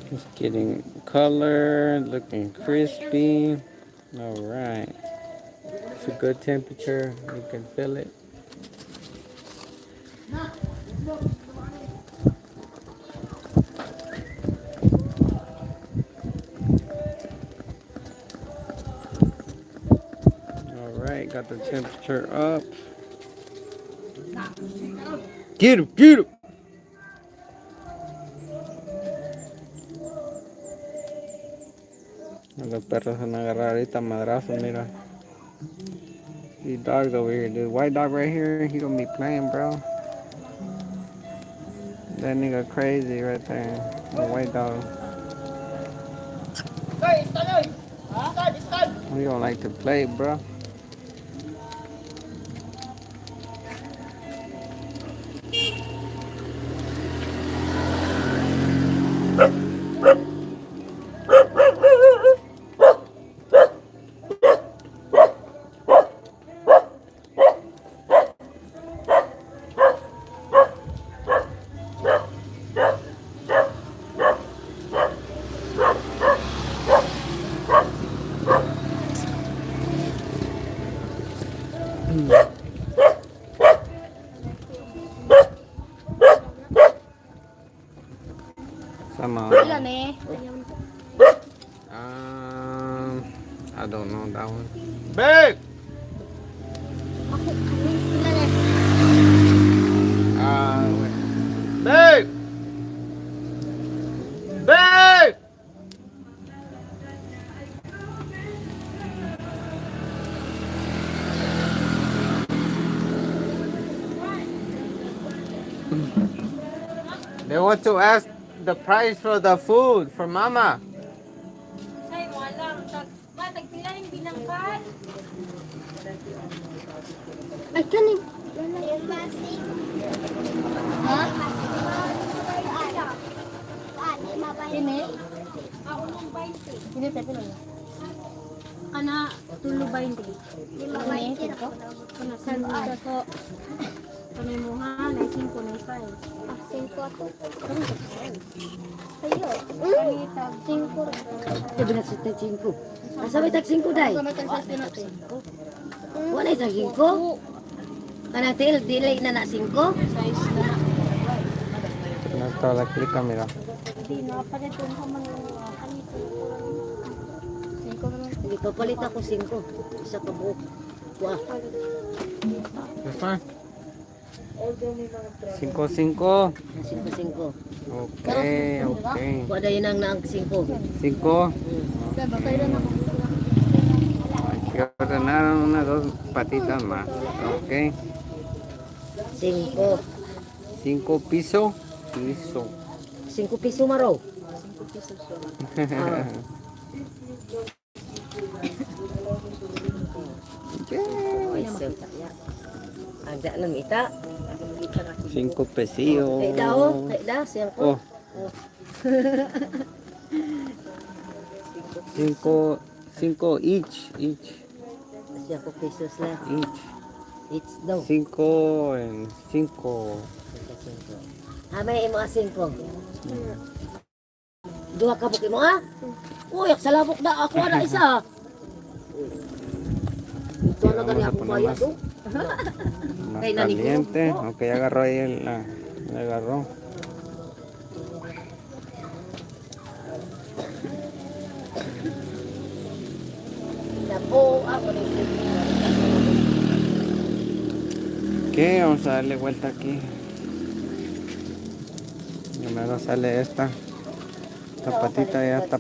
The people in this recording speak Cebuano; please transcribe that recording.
It's getting color, looking crispy. All right. It's a good temperature. You can feel it. All right, got the temperature up. Get him, get him. Los perros van a agarrar ahorita madrazo, mira. These dogs over here, this white dog right here, he gonna be playing, bro. That nigga crazy right there. The white dog. We don't like to play, bro. Sama. Pila ni? I don't know that one. Big! Ako, pila ni? Wait. Big! Big! They want to ask the price for the food for Mama. Say, wala. Tag, ma, tagpila ning binangkal. Ay, kani. Ha? Ini? Ah, unong 20. Ini sa pila ni? Kana, tulo 20. Ini ko. Kana, san ko. Kani mo ha, na 5 na 5. Ah, 5 ako. Ayo. 5. Sabi na sa tag 5. Asa may tag 5 day? Wala tag 5. Kanang til dili na na 5. Size na. No está la clica, mira. Di na palit ko man kani 5 naman. Hindi pa palit ako 5. Isa ka buok. Wa. This one? Cinco, cinco. 5 5. Okay. Wa dayon ang naang 5. Cinco. Hay que ordenar unas dos patitas más. Ok. 5. 5 piso. Piso. 5 piso maraw. Ah. Piso. Ang da lang ita. 5 pesillos. Kay da oh, kay da siyang Oh. Cinco, cinco each, each, Siyang ko pesos la. Each. It's daw. Cinco and cinco. Ha, may imo 5. Duha ka buk imo ah? Uy, sa labok na ako na isa. Ito na gani Vamos a akong poner bayad más, oh. Más Kay nani ko. caliente. Ok, agarró ahí le agarró. Nako, ako ni. Ok, vamos a darle vuelta aquí. Primero sale esta. Esta patita ya está.